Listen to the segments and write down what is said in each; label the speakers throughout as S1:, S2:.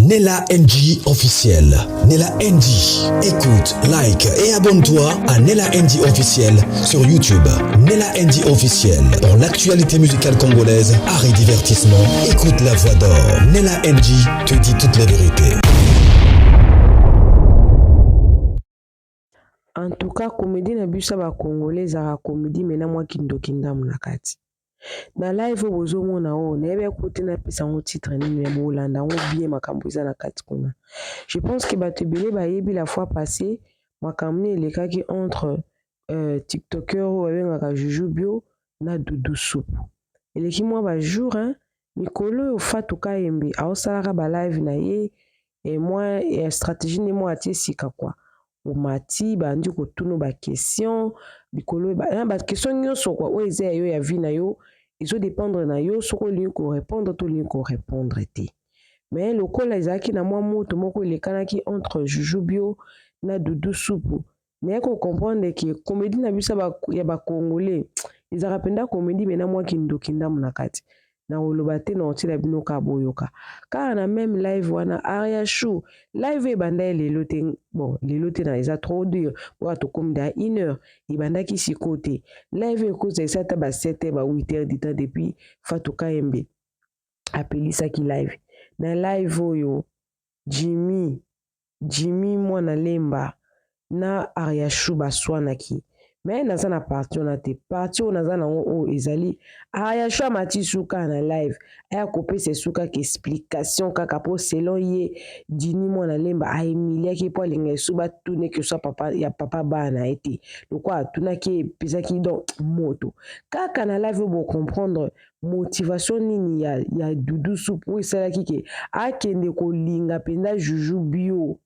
S1: Nella NG officiel. Nella NG. Écoute, like et abonne-toi à Nella NG officiel sur YouTube. Nella NG officiel. Pour l'actualité musicale congolaise, art et divertissement, écoute la voix d'or. Nella NG te dit toute la vérité.
S2: En tout cas comedie na biso ya ba congolais ezalaka comedie mais na mwa kindoki ndambu na kati. Na live oyo bozomona oyo nayebi kutu te napesa yango titre nini mais bolanda yango bien makambo eza na kati kuna. Je pense que bato ebele bayebi la fois passée makambo nini elekaki entre euh, tiktoker oyo babengaka Juju Bio na Doudou Supu. Eleki mwa ba jour hein, mikolo oyo Fatou Kayembe aosalaka ba live na ye et mwa ya stratégie nde mwa atie sika quoi. Omati bandi kotuna ba question likolo ba question nyonso quoi oyo eza ya yo ya vie na yo ezo dépendre na yo soki olingi ko répondre to olingi ko répondre te. Mais lokola ezalaki na mwa moto moko elekanaki entre Juju Bio na Doudou Supu naye ko comprendre que comedie na biso ya ba congolais ezalaka mpenza comedie mais na mwa kindoki ndambo na kati. Nakoloba te nakotiela bino kaka boyoka. Kaka na meme live wana Ariachou live ebanda ye lelo te bon lelo te na eza trop dur boka tokomi da une heure ebandaki sikoyo te live ekozala esi ata ba 7 heures ba 8 heures du temps depuis Fatou Kayembe apelisaki live na live oyo Jimmy Jimmy mwana lemba na Ariachou baswanaki mais naza na partie wana te partie oyo naza nango oyo ezali Ariachou amati suka na live aya kopesa esu kaka explication kaka po selon ye Dini mwana lemba ahumiliaki po alinga esu batune question papa ya papa bana na ye te lokola atunaki epesaki donc moto kaka na live oyo bocomprendre motivation nini ya, ya Doudou Soup oyo esalaki ke akende kolinga mpenza Juju Bio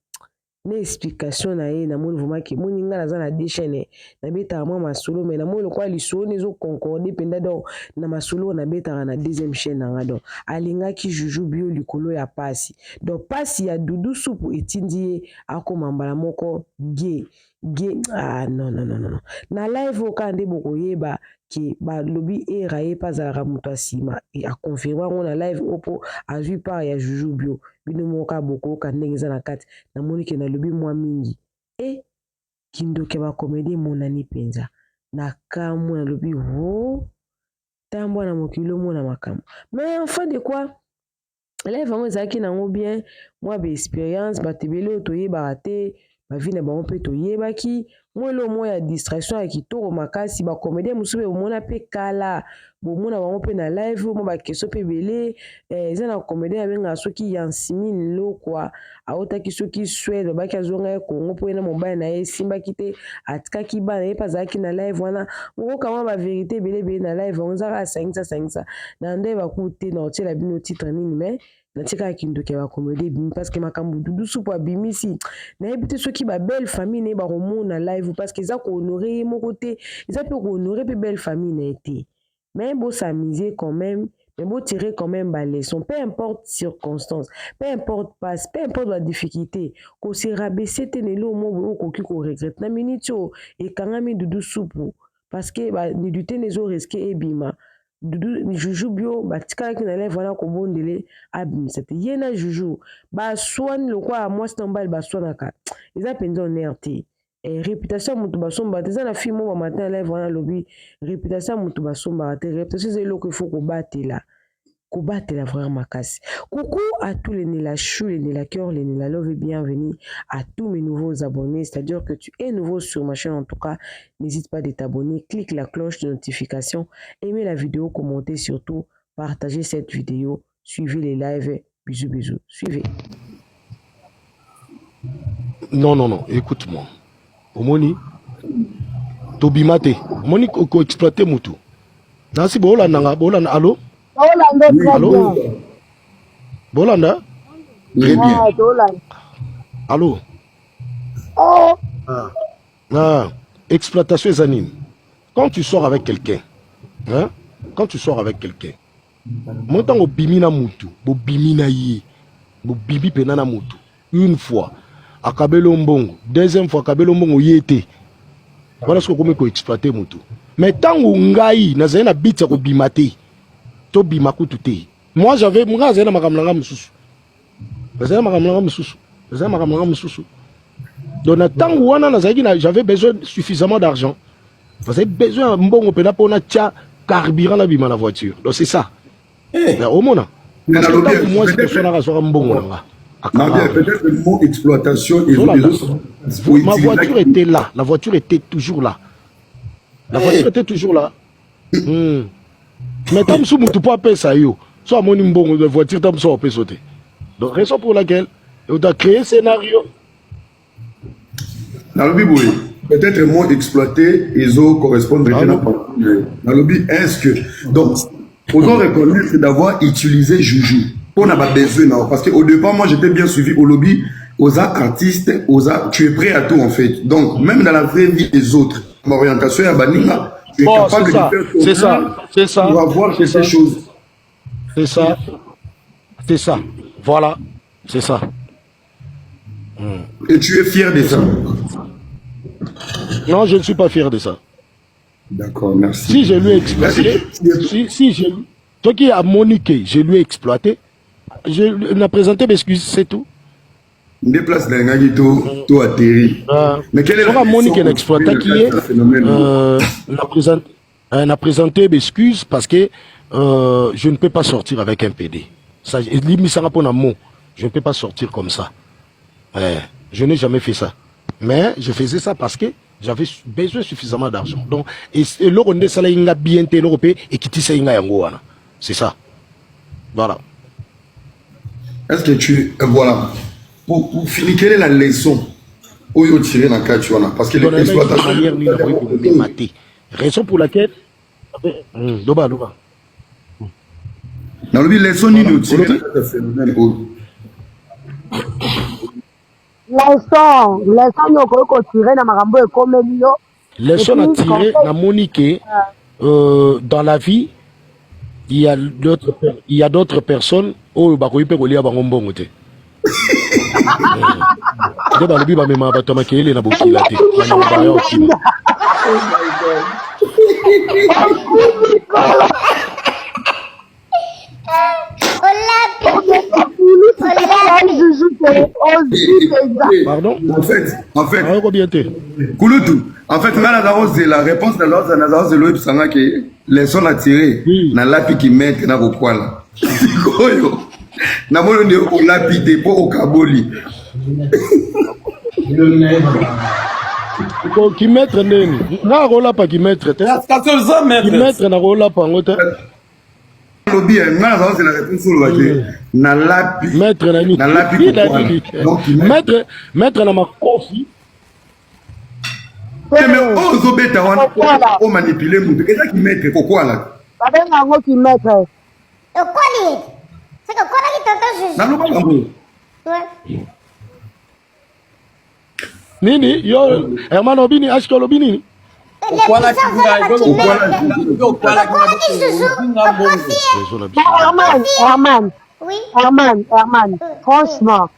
S2: na explication na ye namoni vraiment ke moni ngai naza na deux chaînes nabetaka mwa masolo mais namoni lokola lisolo nde ezoconcorde mpenza donc na masolo oyo nabetaka na deuxième chaîne na ngai donc alingaki Juju Bio likolo ya pasi donc pasi ya Doudou Supu etindi ye akoma mbala moko gay ge ah non non non non na live oyo kaka nde bokoyeba ke balobi era ye mpe azalaka moto ya nsima aconfirme yango na live oyo mpo azwi part ya Juju Bio bino moko kaka bokoyoka ndenge eza na kati namoni ke nalobi mwa mingi e kindoki ya bakomedi emonani mpenza na kamwe nalobi ho tambwa na mokili omona makambo mais enfin de quoi live yango ezalaki nango bien mwa ba experience bato ebele oyo toyebaka te bavi na bango mpe toyebaki mwa eloko moko ya distraction ya kitoko makasi bacomédien mosusu mpe bomona mpe kala bomona bango mpe na live mwa baquestion mpe ebele eza na comédien abengaka soki Yansimine Lokwa autaki soki Suède babaki azonga ye Congo mpo ye na mobali na ye esimbaki te atikaki bana ye mpe azalaki na live wana bokoka mwa baverité ebele ebele na live yango ezaka asangisa sangisa na nde baku te na otiela bino titre nini mais natikaka kindoki ya bakomedi ebimi parce que makambo Dudu Supu abimisi nayebi te soki babelle famille na ye bakomona live parce que eza kohonore ye moko te eza mpe kohonore mpe belle famille na ye te mais bos'amuser quand même mais botirer quand même baleçon peu importe circonstance peu importe passe peu importe badifficulté kose rabaisser te na eloko moko boye okoki koregretter na minute oyo ekangami Dudu Supu parce que banudité na ezorisquer ebima Dudu Juju Bio batikalaki na live wana kobondele abimisa te ye na Juju baswani lokola mwasi na mobali baswanaka eza mpenza honneur te réputation ya moto basombaka te eza na film oyo bamatin na live wana alobi réputation ya moto basombaka te réputation eza eloko il faut kobatela kobatela vraiment makasi. Coucou à tous les Nela Chou, les Nela Cœur, les Nela Love et bienvenue à tous mes nouveaux abonnés. C'est-à-dire que tu es nouveau sur ma chaîne en tout cas, n'hésite pas de t'abonner, clique la cloche de notification, aimez la vidéo, commentez surtout, partagez cette vidéo, suivez les lives. Bisous bisous, suivez.
S3: Non non non, écoute-moi. Omoni tobima te. Omoni ko exploiter mutu. Nasi bolanda nga bolanda allo?
S4: Bolanda très
S3: Allô?
S4: bien.
S3: Bolanda?
S5: Très bien.
S4: Ah, Bolanda.
S3: Allô?
S4: Oh,
S3: Ah, exploitation eza nini? Quand tu sors avec quelqu'un, hein? Quand tu sors avec quelqu'un, mo ntango obimi na mutu, bobimi na ye, bobimi mpena na mutu, une fois, akabeli yo mbongo, deuxième fois akabeli yo mbongo ye te. Wana soki okomi koexploiter mutu. Mais ntango ngai nazali na but ya kobima te, tobima kutu te. Moi j'avais, ngai azali na makambo na ngai mosusu. Nazalaki makambo na nga mosusu. Nazalaki makambo na nga mosusu. Donc na ntango wana nazalaki na j'avais besoin suffisamment d'argent. Nazalaki besoin ya mbongo mpenza mpo natya carburant nabima na voiture. Donc c'est ça.
S5: Eh.
S3: Na omona.
S5: Mais
S3: Parce que
S5: nalobi,
S3: ntango mwasi
S5: peut-être-
S3: toswanaka azwaka mbongo na nga.
S5: Nabia,
S3: Akanga.
S5: peut-être le mot exploitation et
S3: Zolanda. Ma voiture était là. La voiture était toujours là. La voiture était toujours là. Mais tant mosusu mutu po apesa yo so amoni mbongo de voiture tant mosusu apesa te. Donc raison pour laquelle oda créer scénario.
S5: Nalobi boye, peut-être mot exploiter ezo correspondre te na
S3: Allô?
S5: parcours na yo. Nalobi, est-ce que donc ozo reconnaître d'avoir utilisé Juju mpona babesoin na yo? Parce que au départ, moi, j'étais bien suivi, olobi oza artiste, oza, tu es prêt à tout en fait. Donc même dans la vraie vie des autres, orientation ya baninga, tu es
S3: Bon,
S5: capable
S3: c'est
S5: de
S3: ça,
S5: faire ton
S3: c'est ça,
S5: mieux
S3: c'est ça,
S5: pour avoir
S3: c'est
S5: quelque
S3: ça.
S5: chose.
S3: C'est ça. C'est ça. Voilà. C'est ça.
S5: Et tu es fier de ça?
S3: Non, je ne suis pas fier de ça.
S5: D'accord, merci.
S3: Si je lui ai exploité,
S5: Merci.
S3: si, si je, toi qui as moniqué, je lui ai exploité, je lui ai présenté mes excuses, c'est tout.
S5: Nde place nalingaki to atterri. Mais quelle est la
S3: Soki amoni
S5: leçon
S3: ke na exploitaki ye,
S5: ya phénomène?
S3: na présenté mes excuses parce que je ne peux pas sortir avec un PD. Ça, limbisanga mpona mot. Je ne peux pas sortir comme ça. Eh, je n'ai jamais fait ça. Mais je faisais ça parce que j'avais besoin suffisamment d'argent. Donc, et eloko nde esalaki nga bien te, eloko mpe ekitisaki nga yango wana. C'est ça. Voilà.
S5: Est-ce que tu voilà, pour finir, quelle est la leçon oyo tiré na kati wana? Parce que
S3: Donc,
S5: l'exploitation
S3: manière nini nakoki komema te. Raison pour laquelle loba loba.
S5: Nalobi, leçon nini otiré na
S3: Olobi?
S5: kati ya phénomène oyo?
S4: Leçon nini okoki kotirer na makambo oyo ekomeli yo?
S3: Leçon à
S4: Et puis,
S3: tirer,
S4: conseil.
S3: namoni ke dans la vie, il y a d'autres personnes oyo bakoki mpe kolia bango mbongo te. Nde balobi bamemaka bato ya makelele na bokila te, banyama baya okima.
S2: Oh my God.
S6: Olapi.
S4: Olapi. Juju te ozwi mpenza.
S3: Pardon?
S5: En fait,
S3: Ayoko bien te.
S5: Kulutu, en fait, nga naza kozela réponse, naza kozela oyebisanga ke leçon na tiré, nalapi kimaître na kokwala. Sikoyo namoni nde olapi te mpo okaboli.
S3: Kimaître ndeni nga akolapa kimaître te?
S7: Kasi oza maître.
S3: Kimaître nakolapa yango te.
S5: Alobi nga naza kozela réponse oloba ke nalapi.
S3: Maître na nini?
S5: Nalapi
S3: Na
S5: kokwala.
S3: nini?
S5: Donc, maître-
S3: Maître, maître na makofi.
S5: Te, mais oyo ozobeta wana,
S4: Kokwala.
S5: omanipule motu, eza kimaître, kokwala.
S4: Babenga yango kimaître.
S6: Okwali ye. C'est que okwalaki tonton Juju.
S5: Naloba bango.
S6: Ouais.
S3: Nini yo, Herman, olobi nini? Ashki, olobi nini?
S7: Okwalaki ngai.
S6: Okwalaki Juju. Okosi ye.
S3: Réseau na biso.
S4: Herman, Herman.
S6: Oui.
S4: Herman, Herman, franchement,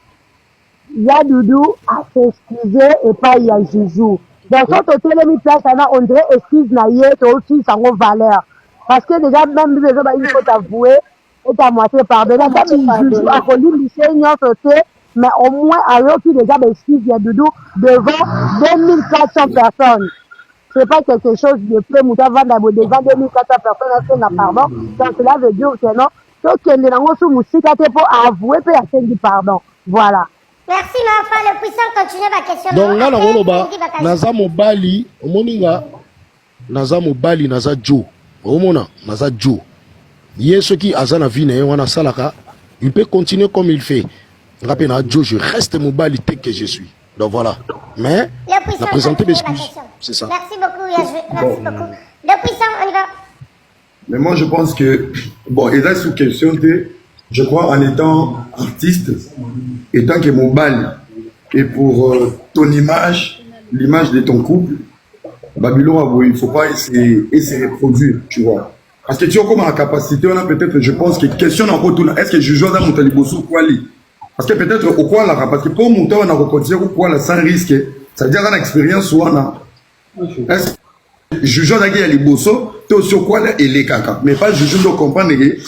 S4: ya Dudu as'excuse epai ya Juju. Donc so totelemi place wana, on dirait excuse na ye toosisa yango valeur, parce que déjà même biso ezoba, il faut avouer et à moitié pardonner. Ata Juju akolimbisa ye nyonso te, mais au moins ayoki déjà baexcuse ya Dudu devant 2400 personnes. C'est pas quelque chose de peu. Moto avanda boye devant 2400 personnes, asenga pardon. Donc cela veut dire que non, tokende nango su mosika te, mpo avoue mpe asengi pardon, voilà.
S6: Merci, ma enfant. Le puissant continue ma question.
S3: Donc nga nakoloba, naza mobali, omoni nga naza mobali, naza jo, omona naza jo. Ye soki aza na vie na ye wana asalaka, il peut continuer comme il fait. Nga mpe na jo, je reste mobali tel que je suis. Donc voilà, mais
S6: Le puissant
S3: na présenter
S6: continue ma
S3: mes excuses,
S6: question.
S3: c'est ça.
S6: Merci beaucoup, Yajou. Merci beaucoup. Le puissant, on y va.
S5: Mais moi, je pense que, bon, et là, sous question, je crois en étant artiste, étant que mobali, et pour ton image, l'image de ton couple, Babylon, il ne faut pas essayer de reproduire, tu vois. Parce que tu as comme la capacité, on a peut-être, je pense que question en retour, est-ce que je joue dans mon taliboso, quoi, parce que peut-être au quoi là, parce que pour monter, on a reproduire quoi là, sans risque, ça veut dire qu'on a expérience, ou on a. Est-ce que juge azalaki ya liboso to osi okwala elekaka, mais pas juge nde ocomprendre ke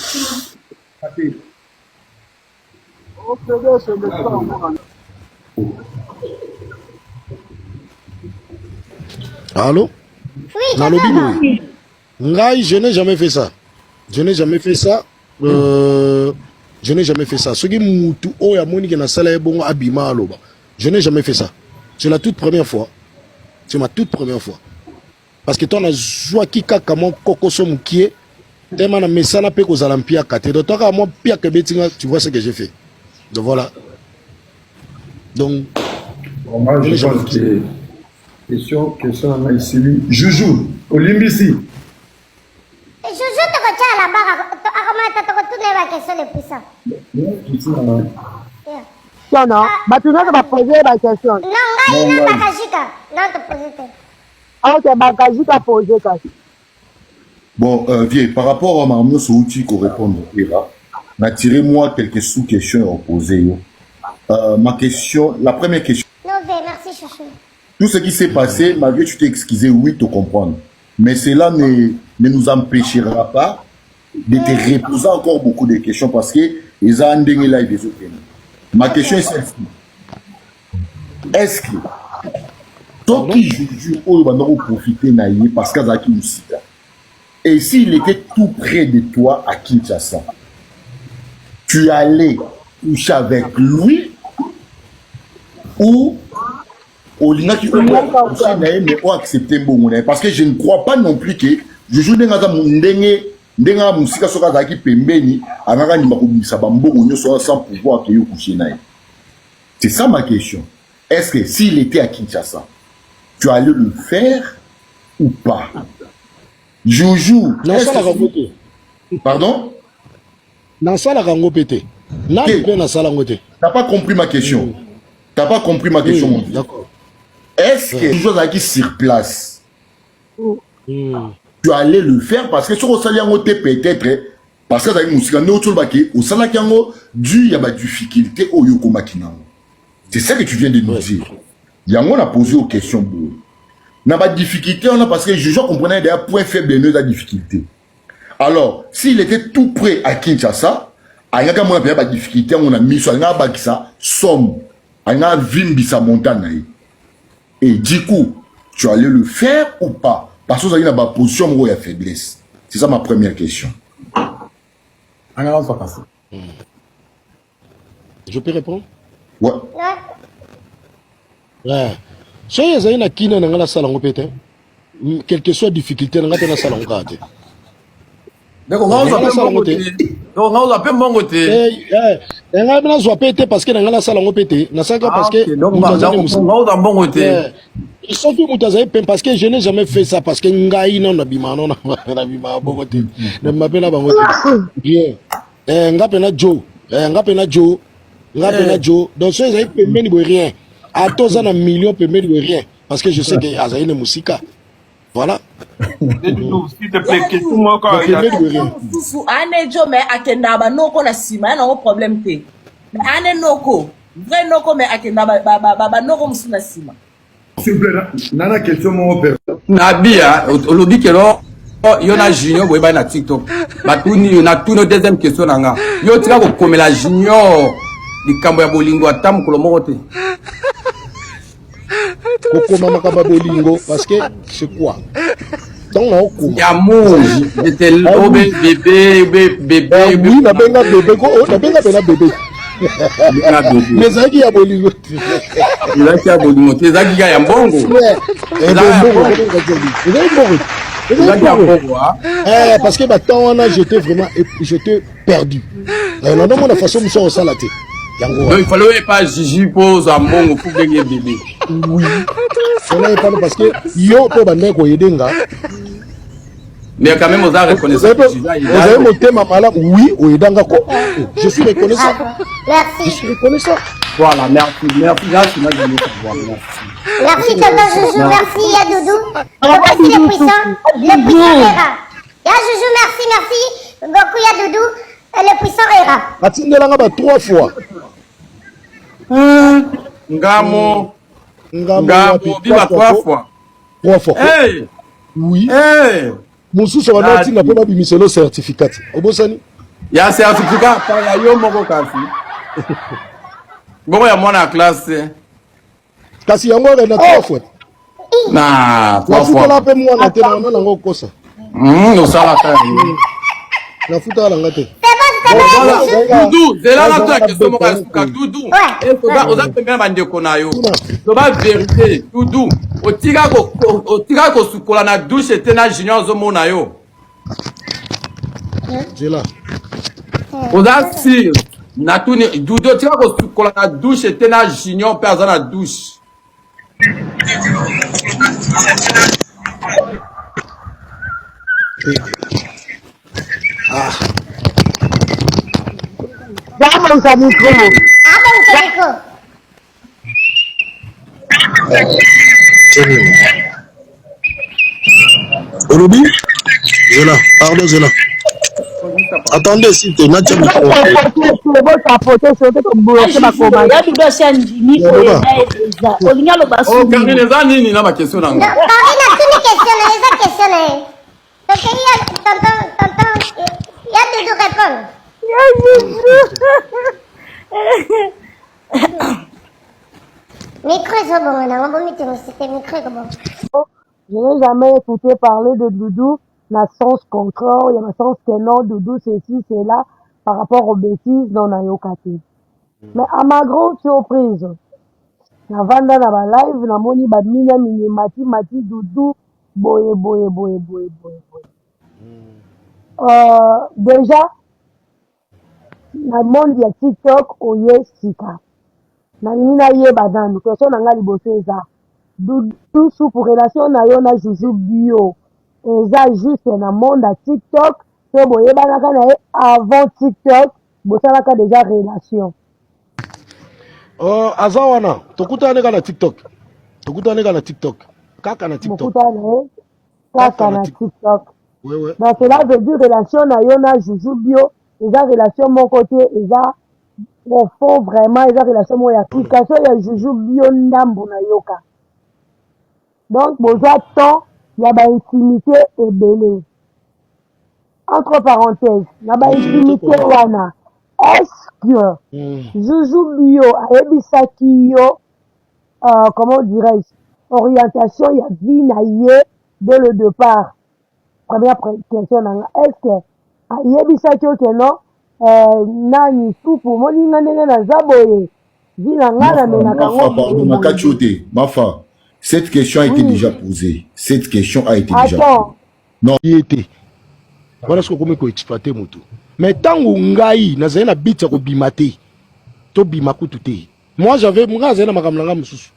S3: Allô?
S6: Oui,
S3: Nalobi boye. Ngai, je n'ai jamais fait ça. Je n'ai jamais fait ça. Je n'ai jamais fait ça. Soki mutu oyo amoni ke nasala ye bongo abima aloba. Je n'ai jamais fait ça. C'est la toute première fois. C'est ma toute première fois. Parce que toi nazwaki kaka mwa kokoso mokie tema na mesana mpe kozala mpiaka te. Donc toi kaka mwa mpiaka ebeti nga, tu vois ce que j'ai fait. Donc voilà. Donc
S5: Bon, moi,
S3: je n'ai
S5: je
S3: jamais
S5: pense
S3: fait ça.
S5: que question na ngai esili. Juju, olimbisi.
S6: Juju tokotia la barre akomata tokotuna ye baquestion le puissant.
S5: Question na ngai.
S6: Yeah.
S4: Non, non. Bato nyonso bapose ye baquestion.
S6: Non, ngai
S5: Non,
S6: na
S5: ngai.
S6: bakajika non topose te.
S4: Ok, bakajika pose kasi.
S8: Bon, vieux, par rapport à Marmion Souti qu'on répond Ira, n'a tiré moi quelques sous-questions à poser. Yo. Ma question, la première question.
S6: Non, merci chouchou.
S8: Tout ce qui s'est passé, malgré que tu t'es excusé, oui, te comprendre. Mais cela ne nous empêchera pas de te reposer encore beaucoup de questions parce que ils ont un dingue live des autres. Ma question est celle-ci. Est-ce que toi qui juge oyo banda profiter na ye parce qu'azalaki mosika et s'il était tout près de toi à Kinshasa, tu allais coucher avec lui ou olingaki coucher na ye mais oaccepte mbongo na ye? Parce que je ne crois pas non plus que juju ndenge aza ndenge ndenge aza mosika, soki azalaki pembeni angaka ndima kobimisa bambongo nyonso sans pouvoir ke yo coucher na ye. C'est ça ma question. Est-ce que s'il était à Kinshasa, tu allais le faire ou pas? Joujou,
S3: nasalaka yango te.
S8: Pardon?
S3: Nasalaka yango mpe te. Nani mpe nasala yango te.
S8: T'as pas compris ma question. T'as pas compris ma question.
S3: Oui, d'accord.
S8: Est-ce que Joujou azalaki sur place, tu allais le faire? Parce que soki osali yango te, peut-être parce que azalaki mosika, nde otolobaki osalaki yango dû ya badifficulté oyo okomaki nango. C'est ça que tu viens de nous dire. Yango na posé aux questions boye. Na ba difficulté on a parce que Joujou comprenait d'ailleurs point faible de la difficulté. Alors, s'il était tout près à Kinshasa, alingaka mona mpenza ba difficulté yango na miso, alingaka abakisa somme, alingaka avimbisa montant na ye. Et du coup, tu allais le faire ou pas? Parce que ozali na ba position moko ya faiblesse. C'est ça ma première question.
S3: Je peux répondre?
S8: Ouais.
S3: Ouais. Soki ezali na kina na ngai nasala yango mpe te, quelle que soit difficulté na ngai mpe nasala yango kaka te.
S7: Ndeko, nga ozwa mpe mbongo te. Ndeko, nga ozwa mpe mbongo te.
S3: Na ngai mpe nazwa mpe te parce que na ngai nasala yango mpe te. Nasalaka parce que
S7: moto azali mosika. Nga ozwa mbongo te.
S3: Soki moto azali pe parce que je n'ai jamais fait ça, parce que ngai nano nabima no nabima bongo te, nabima mpe na bango te, rien. Nga mpe na jo, nga mpe na jo, nga mpe na jo. Donc soki ezali pembeni boye, rien. Ata oza na million pembeni boye, rien, parce que je sais que azali na mosika. Voilà.
S9: S'il te plaît, question moko.
S3: Pembeni boye, rien.
S10: Mosusu ane jo me akendaka banoko na nsima ya nango problème te. Mais ane noko vrai noko, me akendaka banoko mosusu na nsima.
S5: S'il vous plaît, nana question moko per.
S11: Na bia olobi kelo yo na Junior boyebani na TikTok, batuni yo natuni deuxième question na nga: yo tika kokomela Junior likambo ya bolingo ata mokolo moko te?
S3: Kokoma makambo ya bolingo, parce que c'est quoi ntango na okoma?
S11: Amour, j'étais obe bébé obe bébé.
S3: Oui, nabenga bébé ko, nabenga mpe na bébé, mais ezalaki ya bolingo te.
S11: Ezalaki ya bolingo te, ezalaki kaka ya mbongo.
S3: Ezalaki mbongo.
S11: Ezalaki ya mbongo.
S3: Parce que batemps wana j'étais vraiment, j'étais perdu. Nanomona façon mosu osala te yango.
S11: Donc il fallait oyepa Jiji mpo ozwa mbongo fu ndenge bébé.
S3: Oui, fallait yepa parce que yo mpo bandaki koyede nga.
S11: Mais quand même oza reconnaissant.
S3: Ozali motema malamu, oui, oyedanga ko, je suis reconnaissant.
S6: Merci.
S3: Je suis reconnaissant.
S11: Voilà, merci, merci, merci, moi je voulais savoir, merci.
S6: Merci tonton Joujou, merci Ya Doudou. Merci le puissant, le puissant Era. Ya Joujou, merci, merci beaucoup Ya Doudou, le puissant Era.
S3: Atindelanga ba trois fois.
S11: Ngamo.
S3: Ngamo.
S11: Ngamo bima trois fois.
S3: Trois fois.
S11: Hey.
S3: Oui.
S11: Hey.
S3: Mosusu banda otinda mpo babimiselo certificat, obosani?
S11: Ya certificat pa ya yo moko kasi. Bongo ya mwana ya classe.
S3: Kasi yango wana na trois fois.
S11: Na trois fois.
S3: Nafutela mpe mwana te na nango okosa.
S11: Osalaka yango.
S3: Nafutela nanga te.
S11: Dudu, zela na toi question moko ya suka Dudu. Oza pembeni na bandeko na yo. Loba verite Dudu, otika ko otika kosukola na douche te na Junior azomona yo.
S3: Zela.
S11: Oza sur natuni Dudu otika kosukola na douche te na Junior mpe aza na douche.
S3: Ah.
S4: Abongisa micro.
S6: Abongisa micro.
S3: Olobi? Zela, pardon Zela. Attendez s'il te natia micro.
S4: Botapote soki tobloke bakoma.
S12: Ya dudu asi andimi oyo eza eza olingi aloba
S11: Oh, Karine eza nini na ba question na nga?
S6: Karine atuni question na ye eza question na ye. Tokei ya tonton tonton ya dudu répondre.
S12: Ya dudu.
S6: Micro ezobonga nango bomitungisi te micro ekobonga.
S4: Je n'ai jamais écouté parler de Doudou na sens contraire, ya na sens que non, Doudou ceci, cela, par rapport aux bêtises, non nayoka te. Mais à ma grande surprise, navanda na ba live, namoni ba minya mingi mati mati Doudou, boye boye boye boye boye boye. Déjà, na monde ya TikTok oye sika. Nalingi nayeba nanu question na ngai liboso eza Doudou supu relation na yo na Juju bio eza juste na monde ya TikTok to boyebanaka na ye avant TikTok bosalaka deja relation?
S3: Oh, aza wana tokutana kaka na TikTok, tokutana kaka na TikTok, kaka na TikTok.
S4: Bokutana na ye kaka na TikTok.
S3: Ouais, ouais.
S4: Donc cela veut dire relation na yo na Juju bio eza relation moko te eza profond vraiment eza relation moko ya application ya Juju bio ndambu na yoka. Donc bozwa temps ya ba intimité ebele. Entre parenthèses, na ba intimité wana est-ce que Juju bio ayebisaki yo comment dirais-je orientation ya vie na ye dès le départ? Première question na nga est-ce que ayebisaki yo que non nani supu omoni nga ndenge naza boye vie na nga namenaka yango
S8: Mafa, pardon,
S4: boye
S8: na
S4: boye
S8: kati yo te. Mafa, cette question a été
S4: oui
S8: déjà posée. Cette question a été déjà posée.
S4: attends
S8: Non.
S3: Ye te. Wana soki okomi ko exploiter moto. Mais tango ngai nazali na but ya kobima te. Tobima kutu te. Moi j'avais ngai azali na makambo na ngai mosusu.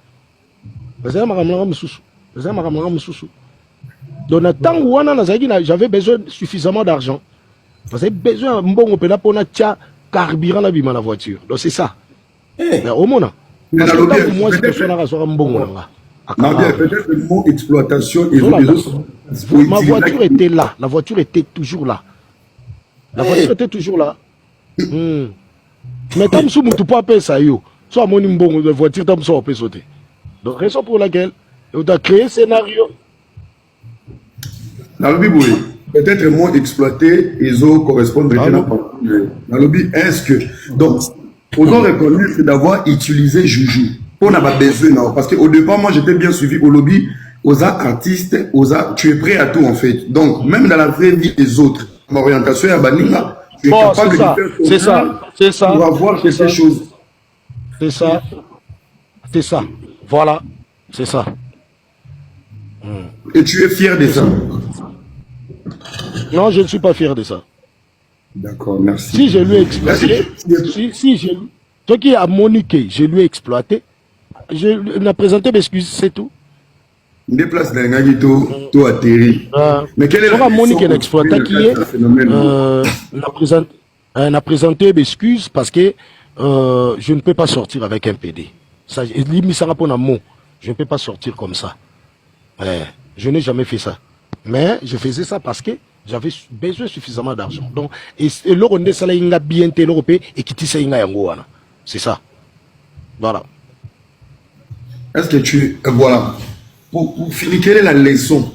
S3: Nazali na makambo na ngai mosusu. Nazali na makambo na ngai mosusu. Donc na tango wana nazalaki na j'avais besoin suffisamment d'argent. Nazali besoin ya mbongo mpena mpo natia carburant nabima na voiture. Donc c'est ça.
S8: Eh.
S3: Mais omona
S5: Mais
S3: parce que
S5: nalobi,
S3: ntango mwasi
S5: peut-être-
S3: toswanaka azwaka mbongo na nga.
S5: Nalobi,
S3: Akanga.
S5: peut-être le mot exploitation et
S3: Zolanda. Ma
S5: les
S3: voiture était là. La voiture était toujours là. La voiture
S8: Eh.
S3: était toujours là. Mais tant que mutu po apesa yo, so amoni mbongo de voiture tant so apesa te. Donc raison pour laquelle on a créé scénario.
S5: Nalobi boye, peut-être le mot exploiter ezo correspondre te na
S3: Allô?
S5: parcours na yo. Nalobi est-ce que donc ozo reconnaître d'avoir utilisé Juju pour na ba besoin na yo parce que au départ moi j'étais bien suivi olobi oza artiste oza tu es prêt à tout en fait. Donc même dans la vraie vie des autres, orientation ya baninga, tu es
S3: Bon, c'est
S5: capable de
S3: ça,
S5: faire ton
S3: c'est ça,
S5: mal
S3: c'est ça,
S5: pour avoir
S3: c'est
S5: quelque
S3: ça.
S5: chose.
S3: C'est ça. C'est ça. Voilà, c'est ça.
S5: Et tu es fier de ça?
S3: Non, je ne suis pas fier de ça.
S5: D'accord, merci.
S3: Si je lui ai exploité,
S5: Merci.
S3: si, si je, ce qui a moniqué, je lui ai exploité, je lui ai présenté mes excuses, c'est tout.
S5: Nde place nalingaki to to atterri. Mais quelle est la
S3: Soki amoni
S5: leçon
S3: ke na
S5: qu'on tire
S3: exploitaki
S5: na
S3: ye
S5: kati ya phénomène oyo?
S3: na présenté mes excuses parce que je ne peux pas sortir avec un PD. Ça, limbisanga mpona mot. Je ne peux pas sortir comme ça. Je n'ai jamais fait ça. Mais je faisais ça parce que j'avais besoin suffisamment d'argent. Donc, eloko nde esalaki nga bien te, eloko mpe ekitisaki nga yango wana. C'est ça. Voilà.
S5: Est-ce que tu voilà pour finir quelle est la leçon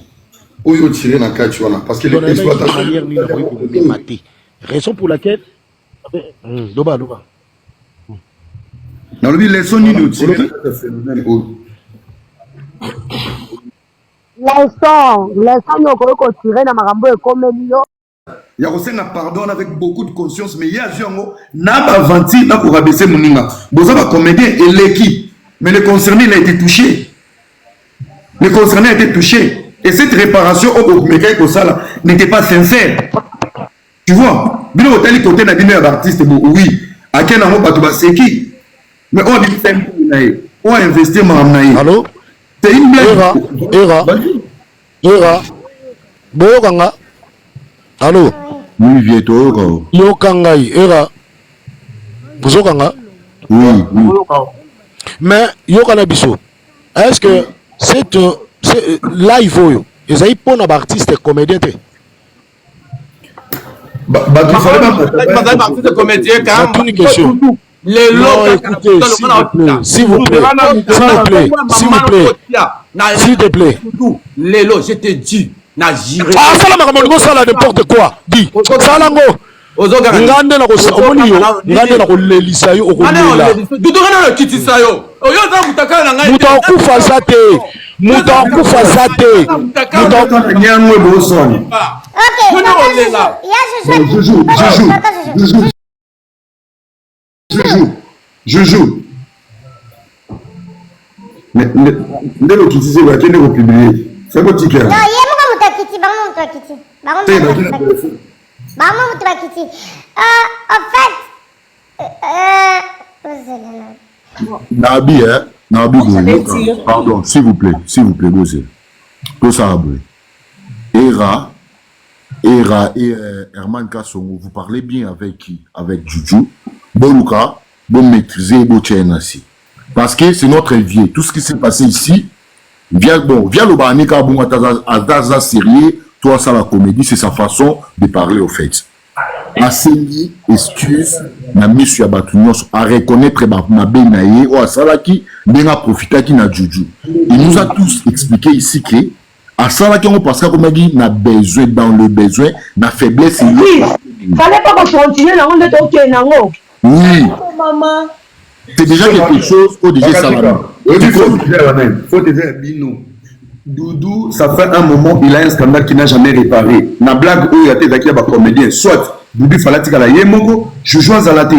S5: oyo tiré na kati wana parce que
S3: Donc, nayebaki
S5: l'exploitation
S3: manière nini nakoki komema te. Raison pour laquelle loba loba.
S5: Nalobi leçon nini otire na kati ya phénomène oyo?
S4: Leçon, leçon nini okoki kotire na makambo oyo ekomeli yo?
S5: Ya kosenga pardon avec beaucoup de conscience, mais ye azwi yango na baaventure na korabaisser moninga. Boza bacomédien, eleki, mais le concerné, il a été touché. Le concerné a été touché et cette réparation oyo bokomekaki kosala n'était pas sincère, tu vois. Bino botali côté na bino ya baartiste bo, oui, ake nango, bato baseki, mais oyo abimisa ye mbongo na ye, oyo ainvestir makambo na ye.
S3: Allo?
S5: C'est une blague.
S3: Era, Era, Era, boyoka nga? Allo?
S8: Oui, vieux, toyoka o.
S3: Yoka ngai, Era. Bozoka nga?
S8: Oui.
S3: Mais yoka na biso. Est-ce que cette live oyo ezali mpona baartiste comédien te?
S5: Bato fale
S11: bazali baartiste comédien.
S3: Natuni question.
S11: Lelo
S3: Non, écoutez, s'il vous plaît, s'il vous plaît, s'il vous plaît, s'il vous plaît, s'il te plaît.
S11: Lelo, je te dis, na jure.
S3: Ah, sala makambo olingi osala, n'importe quoi. Di sala ngo, nga nde omoni yo, nga nde nakolelisa yo, okolela.
S11: Dudu, nga nde nakitisa yo, oyo oza mutakala na ngai.
S3: Moto akufa aza te, moto akufa aza te, moto
S5: nyango ebosoni.
S6: Ok, papa Joujou. Ya
S5: Joujou,
S6: Joujou.
S5: Joujou,
S6: Papa Joujou.
S5: Joujou, Joujou. Mais nde lokiti te, bakende kopublier, fe botikela.
S6: Non, ye moko moto akiti, bango moto akiti. Bango
S5: te
S6: moto
S5: bakende
S6: bakiti.
S5: telefone.
S6: Bango moto bakiti. En fait, ozela na.
S8: Nabi, hein? Nabi,
S10: Moi, j'allais
S8: boye,
S10: dire-
S8: pardon, s'il vous plaît, s'il vous plaît, bozela. Tosala boye. Era, Era et Herman Kassongo, vous parlez bien avec qui? Avec Juju. Boluka, bon maîtriser, bon nasi. Parce que c'est notre vie. Tout ce qui s'est passé ici, via, bon, via le Banika, bon, Ataza sérieux, toi, ça, la comédie, c'est sa façon de parler, au fait. Asengi excuse na miso ya bato nyonso, areconnaître mabe na ye oyo asalaki, ndenge aprofitaki na Juju. Il nous a tous expliqué ici que asalaki yango parce que akomaki na besoin, dans le besoin, na faiblesse.
S4: Oui, fallait pas kocontinue nango nde tokende nango.
S8: Oui.
S10: Mama.
S8: C'est déjà quelque chose oyo déjà esalami.
S5: Oyebi faute eza ya nani? Faute eza ya bino. Doudou, ça fait un moment, il a un scandale qui n'a jamais réparé. Na blague oyo ate ezalaki ya bacomédien, soit Doudou fala atikala ye moko, Juju azala te.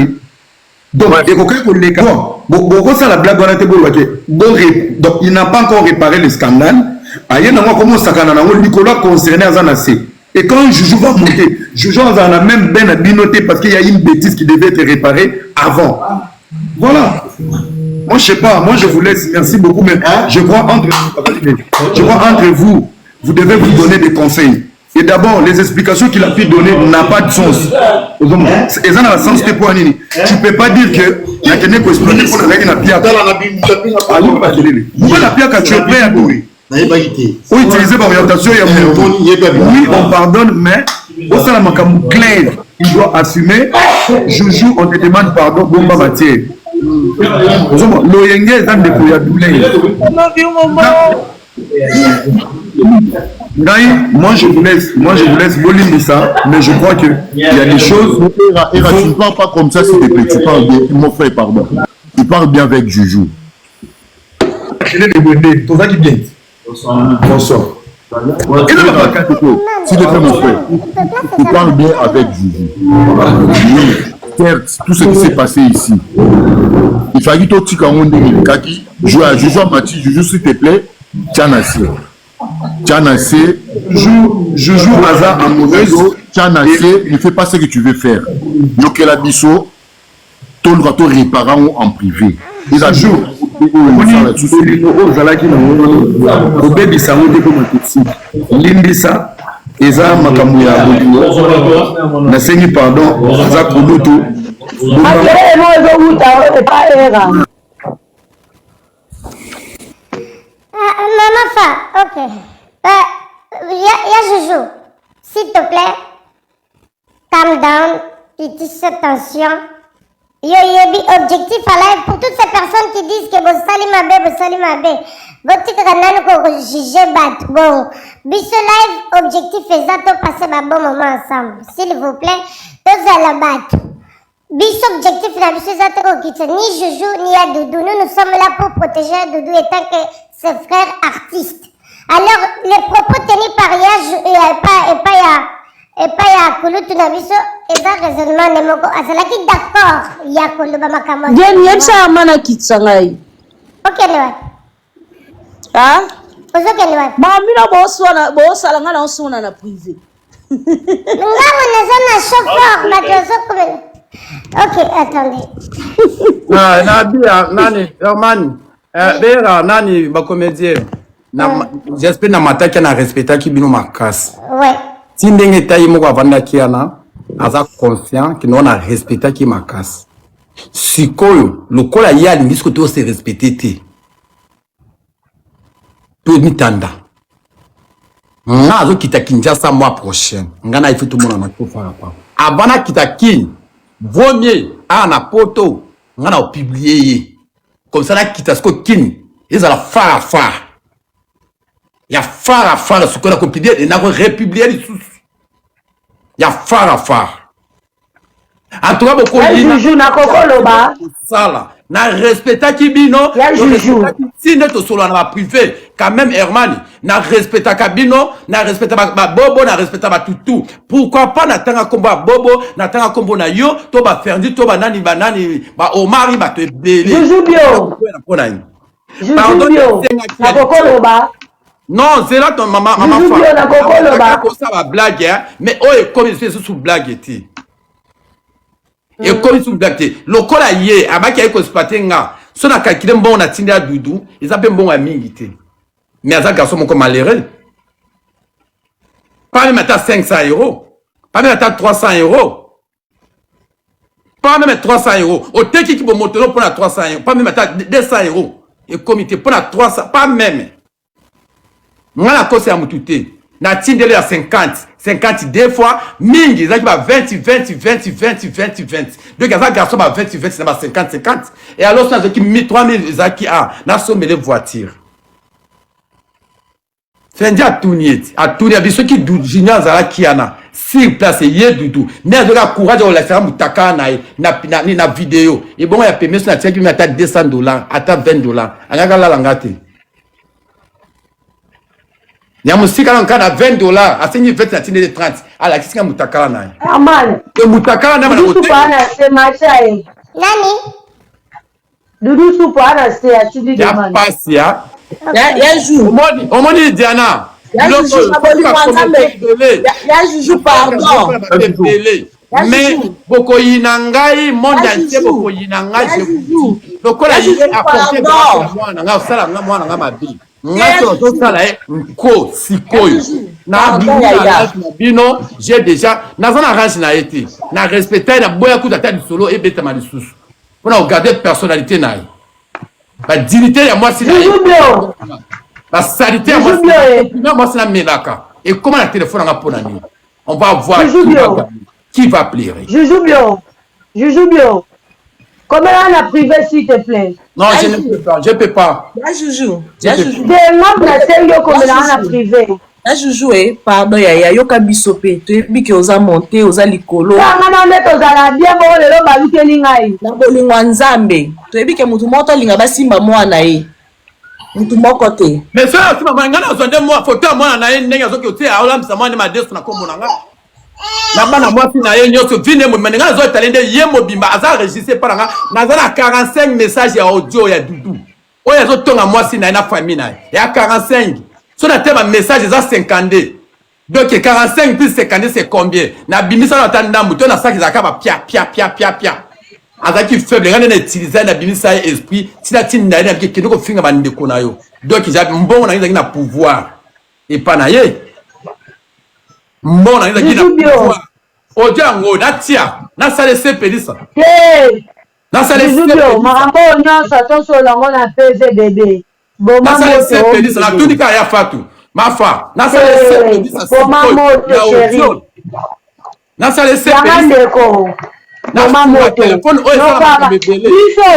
S5: Donc ekokaki koleka. Bon, bokosala blague wana te, boloba ke donc il n'a pas encore réparé le scandale, aye nango, akoma osakana nango likolo ya concerné aza na se. Et quand Juju va monter, Juju azala na même ben na bino te, parce qu'il y a une bêtise qui devait être réparée avant. Voilà. Moi, je sais pas. Moi, je vous laisse. Merci beaucoup. Mais je crois entre vous, vous devez vous donner des conseils. Et d'abord, les explications qu'il a pu donner n'a pas de sens. Eza na sens te po nini? Tu peux pas dire que nakende ko exploiter pour nazalaki na piaka. Ayoki bakelele. Pourquoi na piaka, tu es prêt à tout?
S13: Nayebaki te.
S5: Utiliser baorientation ya moto. Oui, on pardonne, mais osala makambo clair. Il doit assumer. Juju, on te demande pardon, bomba matière. Ozomona loyenge eza ndeko ya douleur. Ngai, moi je vous laisse, moi je vous laisse, bolimbisa, mais je crois que il y a des choses.
S8: Era, Era, tu ne parles pas comme ça, s'il te plaît. Tu parles bien, mon frère, pardon. Tu parles bien avec Juju.
S5: Tozalaki bien. Bonsoir.
S8: S'il te plaît, mon frère, tu parles bien avec Juju. Oui, certes, tout ce qui s'est passé ici, il fallait que tu aies ndenge Juju, Juju Mati, Juju, s'il te plaît, tia na se. Tia na se.
S5: Juju, Juju aza amoureuse.
S8: Tia na se, ne fais pas ce que tu veux faire. Yokela biso, toluka to réparer yango en privé. Eza
S5: jour bolingo oyo ozalaki nango, kobebisa yango te mpo toxique. Limbisa, eza makambo ya bolingo. Nasengi pardon, aza kulutu.
S4: Makelele moko ezowuta epa Era.
S6: Ah, Maman Fa, ok. Ya Joujou, s'il te plaît, calm down, petite tension. Yo yebi objectif à live pour toutes ces personnes qui disent que bosali mabe, bosali mabe. Botikaka nanu ko juger bato. Bon, biso live objectif eza to passer ba bon moment ensemble. S'il vous plaît, tozala bato. Biso objectif na biso eza te kokitisa ni Juju ni ya Doudou. Nous nous sommes là pour protéger ya Doudou étant que ses frères artistes. Alors les propos tenus par ya epa epa ya epa ya kulutu na biso eza raisonnement ne moko azalaki d'accord ya koloba makambo.
S12: Diane yebisa mama nakitisa ngai.
S6: Okende wapi?
S12: Ah?
S6: Ozokende wapi?
S12: Bamino boswana bosala ngai naosona na privé.
S6: Ngango naza na chauffeur bato bazokomela. Ok, attendez.
S11: Na na bia nani Herman eh, bera nani ba comédien na mm. j'espère na mataki na respectaki bino makasi.
S6: Ouais.
S11: Ti ndenge tayi moko avandaki yana aza conscient que na respectaki makasi. Sikoyo lokola ye alingi sikoyo to se respecter te. To mitanda. Nga azokita Kinshasa mois prochain. Nga na ifu tomonana tofara pa. Avant nakita Kin, vaut mieux awa na poto nga na opublier ye. Comme ça nakita sikoyo Kin ezala fara fara. Ya fara fara sikoyo na kopublier na ko republier lisusu. Ya fara fara. En tout cas bokoyina
S4: Juju nakokoloba
S11: sala na respectaki bino
S4: ya Juju
S11: si nde tosolola na ba privé quand même Herman na respectaka bino na respecta ba, ba bobo na respecta ba tutu pourquoi pas na tanga kombo ya bobo na tanga kombo na yo to ba Ferdi to ba nani ba nani ba Omari bato ebele
S4: Juju bio
S11: mpona nini
S4: Juju bio nakokoloba
S11: Non, zela ton maman, maman
S4: Juju bio nakokoloba
S11: kosala blague hein, mais oyo ekomi lisusu blague te. Ekomi lisusu blague te. Lokola ye abaki aye koexploite nga. So na calculer mbongo na tindi ya Dudu, eza pe mbongo ya mingi te. Mais aza garçon moko malheureux. Pas même ata 500 euros, pas même ata 300 euros. Pas même 300 euros. Oteki ki bomoto no pona 300 euros, pas même ata 200 euros. Ekomi te pona 300, pas même. Nga na kosa ya mutu te. Na tindeli ya 50, 50 deux fois, mingi ezalaki ba 20 20 20 20 20 20. Donc aza garçon ba 20 20 na ba 50 50. Et alors ça azalaki 3000 ezalaki ah na sombele voiture. Fendi atuni ye ti atuni abi soki Junior azalaki wana sur place ye Dudu nde azwaka courage ya kolakisaka mutakala na ye na, na, na, na video ebongo ya pembe so natiaki mimi ata 200 dollars ata 20 dollars angaka alala nga te ya mosika na nka na 20 dollars asengi 20 natindeli 30 alakisi nga mutakala na ye
S4: Herman
S11: e mutakala na
S4: Dudu supu ana se macha ye
S6: Nani?
S4: Dudu supu ana se atindi
S11: ya
S4: demande
S11: pasi ya
S10: Ya ya jou.
S11: omoni omoni Diana
S10: Ya
S11: biloko
S10: juju na bolingo ya Nzambe.
S11: ebele
S10: Ya juju pardon.
S11: ebele
S10: Ya
S11: mais
S10: juju.
S11: bokoyina ngai monde
S10: Ya
S11: entier
S10: juju.
S11: bokoyina ngai
S10: Ya
S11: je vous
S10: juju.
S11: dis lokola
S10: Ya
S11: ye
S10: juju
S11: aporte
S10: pardon.
S11: grâce ya mwana ngai osala ngai mwana ngai mabe ngai
S10: Ya
S11: so
S10: juju.
S11: nazosala ye nko
S10: Ya
S11: sikoyo
S10: juju.
S11: nabimi
S10: Pardon
S11: na
S10: yaya.
S11: range na bino j'ai déjà naza na range na ye te na respecte ye naboya kuta ata lisolo ebetama lisusu mpona kogarde personnalité na ye ba dignité ya mwasi na ye
S4: Juju bio
S11: basalite ya
S4: Juju
S11: mwasi
S4: bio ye
S11: na mwasi namelaka ekóma na telefone nanga mpona nini on va voir
S4: Juju
S11: qui va
S4: bio
S11: gagner qui va pleurer
S4: Juju bio Juju bio komela na privé s'il te plaît
S11: non
S10: Ya
S11: je ne
S10: juju.
S11: peux pas je peux pas
S10: Ya juju.
S11: je
S10: Ya
S11: peux
S10: juju.
S4: te nga nasengi
S10: Ya
S4: okomela na
S10: juju.
S4: privé
S10: Ya juju e pardon yaya yoka biso pe toyebi ke oza monte oza likolo
S4: nga na nde tozala bien bongo lelo balukeli ngai
S10: na bolingo ya Nzambe toyebi ke motu moko tolinga basimba mwana ye motu moko te
S11: mais soki asima mwana ngai nazwa nde mwa foto ya mwana na ye ndenge azoki otia aolambisa mwana nde madesu na nkombo na nga na bana mwasi na ye nyonso vi nde mobimba ndenge nazo etale nde ye mobimba aza enregistré mpa na nga naza na 45 message ya audio ya Dudu oyo azotonga mwasi na ye na famille na ye ya 45 so na te ba message eza 52 donc 45 plus 52 c'est combien nabimisa na ata ndambu to na saki ezalaka ba pia pia pia pia pia azalaki faible ngai nde na utilize ye nabimisa ye esprit ntina ntina ye nabiki kende kofinga bandeko na yo donc mbongo na ye ezalaki na pouvoir epa na ye mbongo na ye ezalaki na
S4: Juju bio
S11: pouvoir odio yango natia nasala esepelisa
S4: te
S11: nasala
S4: Juju bio
S11: esepelisa
S4: makambo oyo nyonso tosolola yango na pv bebe boma
S11: nasala
S4: moto
S11: esepelisa natuni kaka ya fatu mafa nasala
S4: te
S11: esepelisa
S4: boma
S11: sikoyo
S4: moto
S11: na
S4: chéri
S11: audio nasala
S4: yanga
S11: esepelisa
S4: ndeko boma
S11: nafunga
S4: moto
S11: telefone oyo esala
S4: nokaka
S11: makambo ebele
S4: biso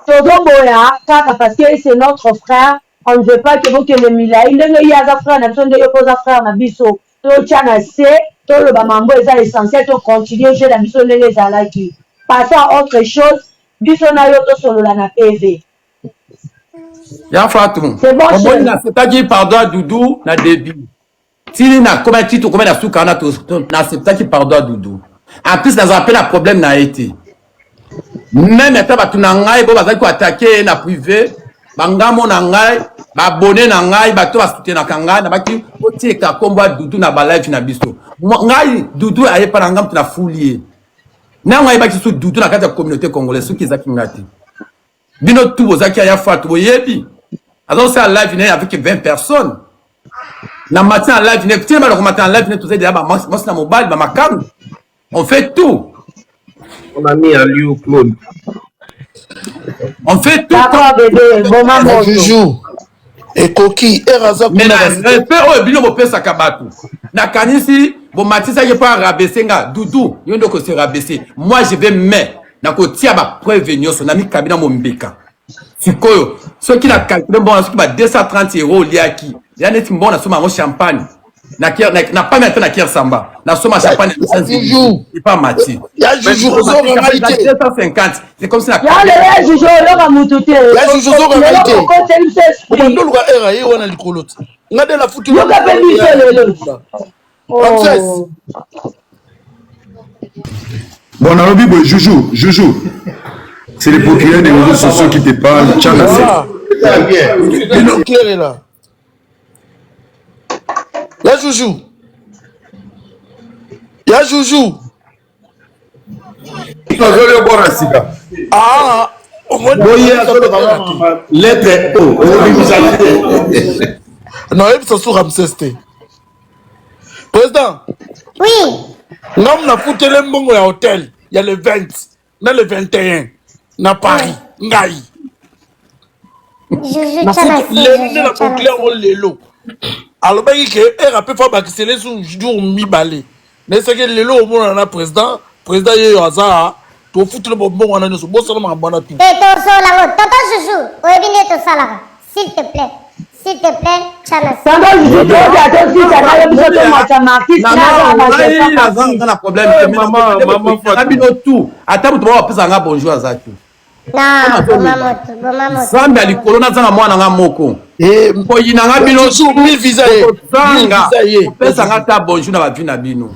S4: tozoboya kaka parce que c'est notre frère on ne veut pas que bokende milai ndenge ye aza frère na biso nde yo mpe oza frère na biso totya na se toloba mambo eza essentiel tocontinue jeu na biso ndenge ezalaki. Passons à autre chose, biso na yo tosolola na PV.
S11: Ya Fatou.
S4: C'est bon,
S11: Omoni
S4: chérie.
S11: na septaki pardon à Doudou na début. Tini na koma ti tokoma na suka wana na acceptaki pardon à Doudou. En plus nazala pe na problème na ye te. Meme ata bato na ngai bo bazali ko attaquer ye na privé, bangamo na ngai, ba abonné na ngai, bato basoutenaka ngai, nabaki botika kombo ya Doudou na ba live na biso. Ngai Doudou aye pa na ngai moto na fuli ye. Nango ayebaki su Doudou na kati ya communauté congolaise soki ezaki ngai te. Bino tout bozaki aya Fatou boyebi. Aza kosala live na ye avec 20 personnes. Na matin na live na ye, tina bana komata na live na ye tozali deja ba mwasi na mobali ba makangu. On fait tout.
S9: Mon ami Aliou Claude.
S11: On fait tout.
S4: D'accord bébé, boma moto.
S13: Juju, ekoki heure aza
S11: Mais
S13: kuna
S11: na
S13: ba
S11: respect oyo bino bopesaka bato nakanisi bomatisaki mpo arabese nga dudu yo nde okose rabaisser moi je vais mais nakotia bapreuve nyonso na mikabi na mombeka sikoyo soki na calcule mbongo soki ba 230 euro oliaki ya neti mbongo nasomba yango champagne na kier na, na pami ata na kier samba nasomba champagne
S13: ya Juju
S11: epa mati
S13: ya Juju ozonga ngai te
S11: 250 c'est comme si na
S4: Ya lelo ya Juju oyoka mutu te.
S13: Ya Juju ozonga ngai
S4: Lelo
S13: te
S4: okoteli biso esprit.
S13: obanda oluka heure aye wana likolo te nga nde nafuti
S4: Yoka pe biso lelo.
S13: Ramses
S4: Oh.
S5: Bon, nalobi boye, Joujou, Joujou. C'est les procureurs des réseaux sociaux qui te parlent. Tchana,
S13: voilà
S5: c'est.
S13: bino clair est là ya Juju ya Juju
S5: Nazoli obora sika.
S13: ah omoni
S5: Boye
S13: oyebisa
S5: azoloba
S13: pe era te
S5: lettre O, obimisa te.
S13: naoyebisa su Ramses te président
S6: Oui.
S13: ngam nafutele mbongo ya hotel ya le 20 na le 21 na Paris ngai
S6: Juju Tchana
S13: nafuti lelo nde na boucle yango lelo alobaki ke era mpe fa bakisele su jour mibale nayesaki lelo omonana na président président yeyo aza tofutele bombongo wana nyonso bosala makambo wana tu
S6: Te tosola ngo tonton Juju oyebi nde tosalaka s'il te plaît s'il te plaît Tchana
S4: Tonton Juju toza tosisa na yo biso tomata Marquis na aza na
S11: ngai
S4: bajefa
S11: naza
S4: Marquis.
S11: na problème te
S9: Eh,
S11: mais
S9: maman, maman
S11: na
S9: Fatou.
S11: bino tout ata moto moko apesaka nga bonjour aza te
S6: Non, boma moto, boma moto.
S11: Nzambe ya likolo nazanga mwana nga moko.
S13: Eh,
S11: Koyina nga bino
S13: toujours 1000 visa ye. 1000
S11: kozanga
S13: visa ye.
S11: kopesa nga ata bonjour na bavi na bino.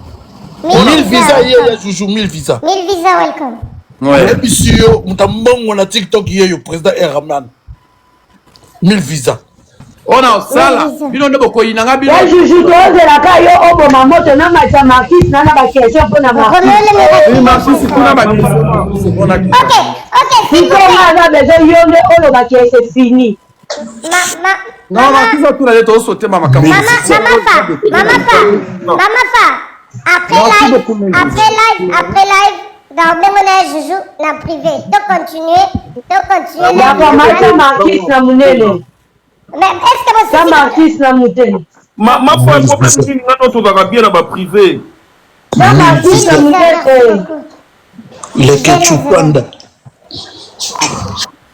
S13: 1000 visa ye ya Juju 1000 visa.
S6: 1000 visa welcome.
S11: Ouais.
S13: Nayebisi yo moto ya mbongo na TikTok ye yo président Erman. 1000 visa.
S11: Oyo na osala bino nde bokoyina nga bino.
S4: Ya Juju tozelaka yo oboma moto na matisa Marquis na na ba question mpo na Marquis.
S11: kuna ba
S6: Ok, ok, s'il vous
S4: Sikoyo
S6: plaît.
S4: nga aza besoin yo nde oloba ke c'est fini.
S6: Ma, ma,
S11: Non, Marquis otuna nde tozosotema makambo.
S6: Mama, mama fa, mama fa, mama fa. Après
S11: Merci
S6: live,
S11: beaucoup, Mimi.
S6: après live, après live, dans bengo na Juju na privé. To continuer, to continuer. na
S4: D'accord, matisa Marquis na munene.
S6: Mais est-ce que
S4: Ta
S6: vous
S4: Marquis na mutene.
S9: Ma, ma foi, problème nini nga no tozalaka bien na ba privé.
S4: Ta Marquis na munene.
S13: Leketchou Panda.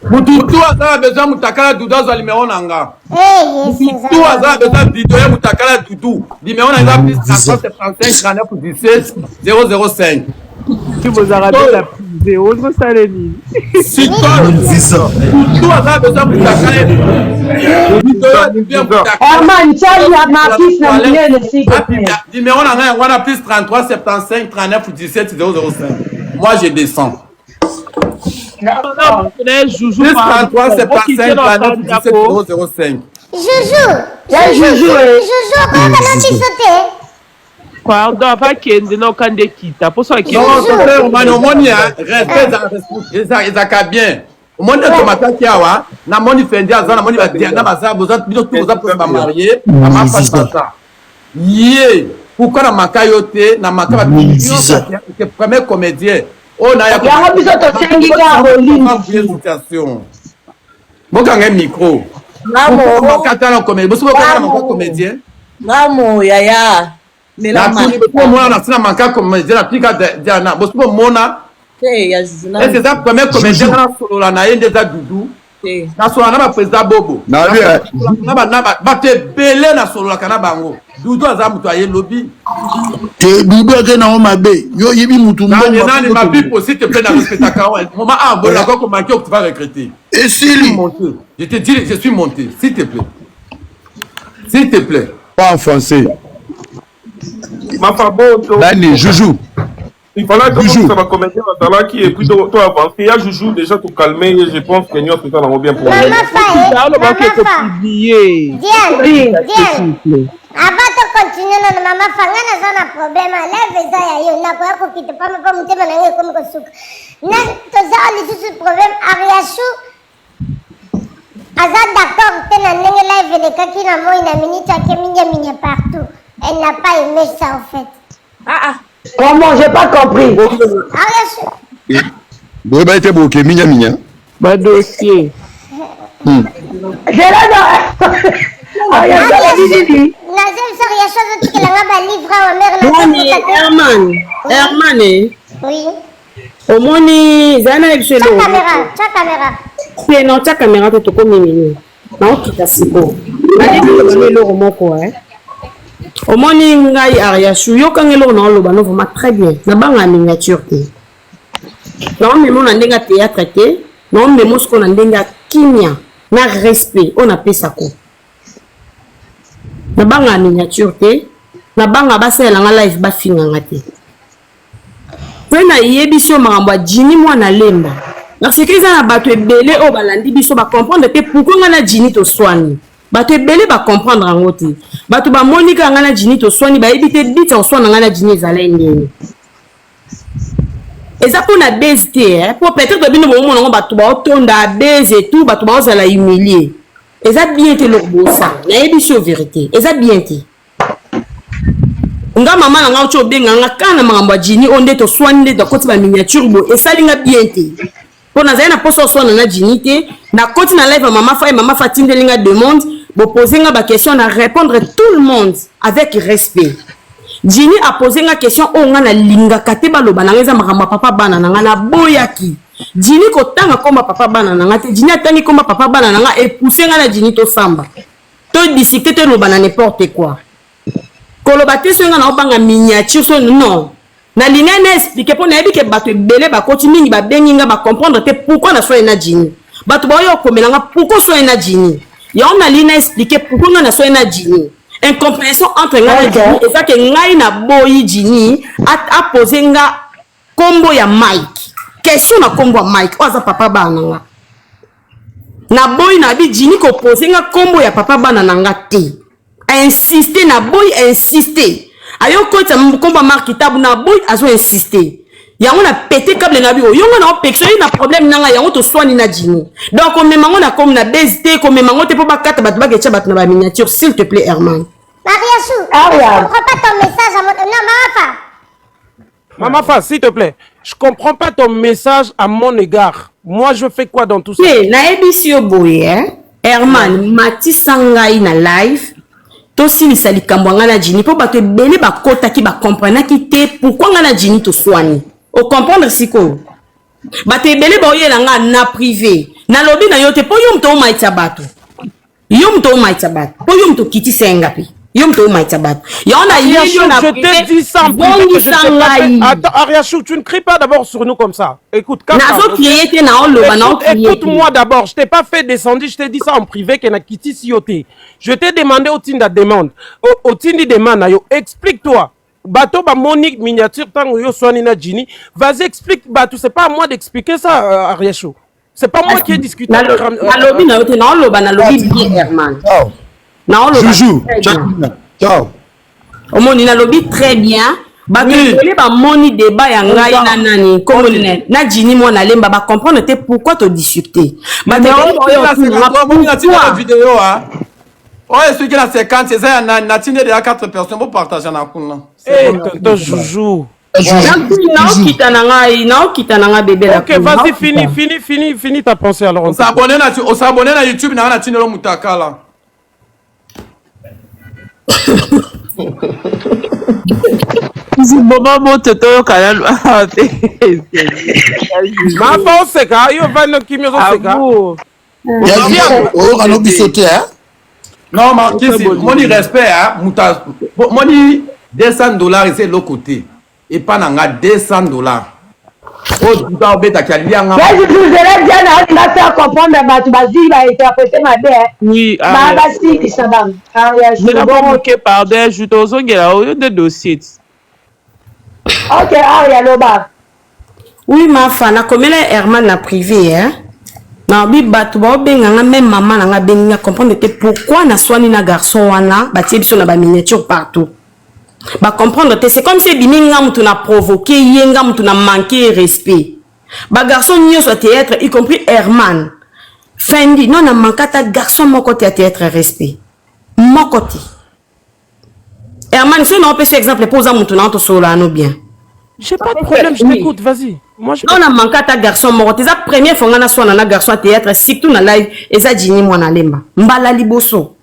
S11: Mutu tu aza na besoin mutakala Dudu azwa numero na nga.
S6: Eh, yes,
S11: Mutu tu aza na besoin video ya mutakala Dudu. Numero na nga plus 375 39 17 005.
S2: Si bozalaka bien na privé ozosala nini
S11: Sikoyo mutu aza na besoin mutakala video ya Dudu ya mutakala.
S4: Herman Charlie ya Marquis na munene s'il te plaît.
S11: Numéro na nga yango wana plus 33 75 39 17 005. Moi je descends.
S9: Juju
S11: Plus 33 75 39 17 005.
S6: Juju,
S4: Ya Juju eh.
S6: Juju okoyoka na biso te.
S2: Pardon, ava kende na okanda ekita mposo akende.
S11: Non, c'est omani omoni hein, respect ezalaka bien. Omoni nde tomataki awa, namoni Fendi aza, namoni ba Diana baza, boza bino tout boza mposa ba marié, mama Fati baza. Ye, pourquoi na maka yo te, na maka ba
S13: Visa.
S11: c'est premier comédien. Oyo na ya
S4: Yango biso tosengi kaka bolimbisi.
S11: situation. Bokanga micro.
S10: Ngamo.
S11: Maka na comédien, boso bokanga na maka comédien.
S10: Ngamo yaya. Mela
S11: Natuni boso bomona na sina maka comédien na tika Diana, boso bomona
S10: Te ya Juju na.
S11: Est-ce que eza premier comédien nga nasolola na ye nde eza Dudu?
S10: Te.
S11: Nasolola na ba président Bobo.
S5: Na bien.
S11: Na ba na ba bato ebele nasololaka na bango. Doudou aza moto aye lobi.
S14: Te Doudou ake nango mabe. Yo oyebi mutu mbongo.
S11: Nani nani ma pipo s'il te plaît na respectaka wa. Moment ah bon d'accord ko manquer tu vas regretter.
S14: Esili.
S11: Je te dis je suis monté s'il te plaît. S'il te plaît.
S8: Pas en français.
S9: Mafa Boto.
S8: Nani Joujou.
S9: Il fallait que ça va comédien bazalaki et puis to to avancer. Ya Joujou déjà to calmer et je pense que nyonso eza nango bien pour
S6: Mama Fa, eh, Mama Fa. Diane, Diane. Avant to continuer nano mama Fa, nga naza na problème, live eza ya yo, nakoya kokita pamba mpo motema na nga ekomi kosuka. Na toza lisusu problème Ariachou aza d'accord te na ndenge live elekaki na moi na minute ake minya minya partout. Elle n'a pas aimé ça en fait.
S10: Ah ah.
S4: Comment j'ai pas compris.
S8: Boyeba ete boke minya minya.
S2: Ba dossier.
S4: Zela na
S12: Herman, Herman, eh.
S6: Oui.
S12: Omoni, zala na biso eloko.
S6: Caméra, tia caméra.
S12: Te non, tia caméra te tokomi mini. Naokita sikoyo. Nalingi koloba eloko moko eh. Omoni ngai Ariachou, yoka nga eloko naoloba no vraiment très bien. Nabanga miniature te. Naomema na ndenge ya théâtre te, naomema sikoyo na ndenge ya kimia na respect oyo napesako. Nabanga miniature te, nabanga basalela nga live bafinga nga te. Pe nayebisi yo makambo ya Djiny mwana lemba parce que eza na bato ebele oyo balandi biso ba comprendre te pourquoi nga na Djiny toswani. Bato ebele ba comprendre yango te. Bato bamoni kaka nga na Djiny toswani bayebi te but ya koswana nga na Djiny ezalaki ndeni. Eza mpo na base te eh? Po peut-être bino bomona yango bato baotonda base et tout bato baozala humilie. Eza bien te eloko bosala. Nayebisi yo verite. Eza bien te. Nga mama na nga oti obenga nga kaka na makambo ya Djiny oyo nde toswani nde tokoti ba miniature boye esali nga bien te mpo nazali na mposa oswana na Djiny te nakoti na live ya mama Faye mama Faye atindeli nga demande bopose nga ba question na répondre tout le monde avec respect Djiny apose nga question oyo nga nalingaka te baloba na nga eza makambo ya papa bana na nga naboyaki Djiny kotanga komba papa bana na nga te Djiny atangi komba papa bana na nga epousse nga na Djiny tosamba to discuter to loba na n'importe quoi koloba te soki nga na obanga miniature so non nalingai na expliquer mpo nayebi ke bato ebele bakoti mingi babengi nga bacomprendre te pourquoi na soye na Djiny bato baoya kokomela nga pourquoi soye na Djiny yango nalingi na expliquer pourquoi nga na soye na Djiny incompréhension entre nga na Djiny eza ke ngai naboyi Djiny apose nga kombo ya Mike question na kombo ya Mike oyo aza papa bana na nga naboyi na bi Djiny kopose nga kombo ya papa bana na nga te insiste naboyi insiste ayo kotisa kombo ya Marc Tabu naboyi azo insiste yango na pete câble na bi oyo nga na opekisa ye na problème na nga yango toswani na Djiny donc komema ngo na komi na base te komema ngo te mpo bakata bato baketya bato na ba miniature s'il te plaît Herman
S6: Maria Chou, je comprends pas ton message à mon... Non, Maman Fa.
S15: Maman Fa, s'il te plaît, je comprends pas ton message à mon égard. Moi, je fais quoi dans tout ça?
S12: Te, nayebisi yo boye, eh? Herman, matisa ngai na live tosilisa likambo ya ngai na Djiny mpo bato ebele bakotaki bakomprenaki te pourquoi ngai na Djiny toswani. Ocomprendre sikoyo? Bato ebele baoyela ngai na privé. Nalobi na yo te mpo yo moto omaitisa bato. Yo moto omaitisa bato mpo yo moto okitisa ye nga mpe. Yo moto omaitisa bato. Yango nayeli yo na
S15: Je t'ai dit ça en privé que je ne
S12: bongisa
S15: t'ai pas fait.
S12: ngai.
S15: Attends, Ariachou, tu ne cries pas d'abord sur nous comme ça. Écoute, calme down,
S12: Nazo
S15: ok?
S12: crier te na oloba na
S15: Écoute,
S12: crier te.
S15: écoute-moi d'abord. Je t'ai pas fait descendre, je t'ai dit ça en privé que na kiti sioté. Je t'ai demandé au Tinda demande. Au, au Tindi demande, ayo, explique-toi. Bato ba Monique miniature tango yo swani na Djiny. Vas-y, explique Bato. C'est pas à moi d'expliquer ça, euh, Ariachou. C'est pas moi qui ai discuté avec Ram- euh,
S12: Nalobi na yo te na oloba nalobi bien Herman.
S8: Ciao.
S12: Na oloba
S8: Juju,
S12: très bien.
S8: ciao.
S12: Omoni nalobi très bien. Bato ebele bamoni débat ya ngai na nani nkombo nini na Djiny mwana lemba ba comprendre te pourquoi to discuter. Bato ebele baoyo batunga pourquoi
S11: vidéo hein. oyo soki na 50 eza ya nani natindi deja 4 personnes bopartage na kuna
S15: Eh, tonton Joujou.
S12: Naokita na ngai naokita na ngai bebe la
S15: Ok, vas-y, finis, finis, finis, finis ta pensée alors. on t'écoute.
S11: osabone na osabone na youtube na nga natindelo mutakala
S2: Mama moto toyoka nanu awa te.
S15: Mafa oseka, yo vandi okimi ozoseka.
S2: Amour.
S14: oyoka no biso te hein?
S11: Non, Marquis, moni respect, hein, muta, moni 200 dollars eza eloko te. Epa na nga 200 dollars. Oyo duta obetaki alia nga.
S4: Yesu tuzela Diana alinga faire comprendre bato bazwi ba interprete mabe eh.
S16: Oui,
S4: Ba
S16: Aria.
S4: basilisa bango. Aria
S16: Zela mwa
S4: bongo.
S16: moke pardon ya Juta ozongela oyo nde dossier ti.
S4: Ok Aria loba.
S12: Oui mafa nakomela Herman na privé hein. Nalobi bato baobenga nga meme mama na nga abengi nga comprendre te pourquoi naswani na garçon wana batie biso na ba miniature partout. Ba comprendre te c'est comme si ebimi nga mutu na provoquer ye nga mutu na manquer ye respect. Ba garçon nioso ya theatre y compris Herman, Fendi non na manque ata garçon moko te ya theatre respect. Moko te. Herman soki nao pesa yo exemple po oza mutu na nga tosolola no bien.
S15: J'ai pas de problème, je t'écoute, vas-y. Moi, je
S12: Non na manque ata garçon moko te eza première fois nga naswana na garçon ya théâtre surtout na live eza Djiny mwana lemba mbala liboso.